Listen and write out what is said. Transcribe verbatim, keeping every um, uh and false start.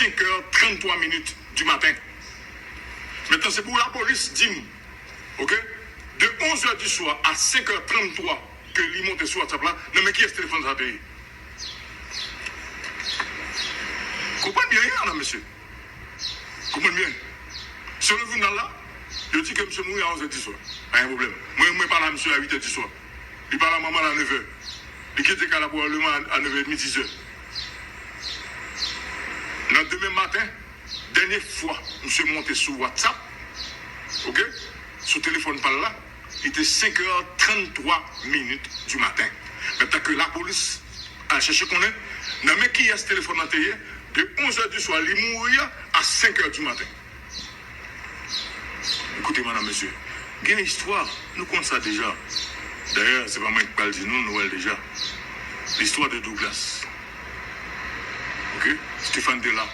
cinq heures trente-trois minutes du matin. Maintenant, c'est pour la police, di m, ok? De onze heures du soir à cinq heures trente-trois que li monte sou WhatsApp la, nan men kiyès telefòn sa te ye? Konprann byen, wi, medam, mesye. Konprann byen. Selon jounal la, yo di ke misye mouri a onze heures du soir. Pa gen pwoblèm. Mwen, mwen pale a misye a uit heures du soir. Li pale a manman l a nèf heures. Li kite kay la pwobableman a nèf heures et demie, dix heures. Nan demen maten, dènye fwa misye monte sou WhatsApp, ok, sou telefòn pa l la, li te cinq heures trente-trois minutes du matin. Mentan ke lapolis al chèche konnen nan men kiyès telefòn nan te ye, de onze heures du soir, li mouri a cinq heures du matin. Ekoute, medam, mesye, gen istwa, nou konn sa deja. Dayè, se pa mwen ki pral di nou, nou wè l deja. L'histoire de Douglas. Ok? Stéphane te la.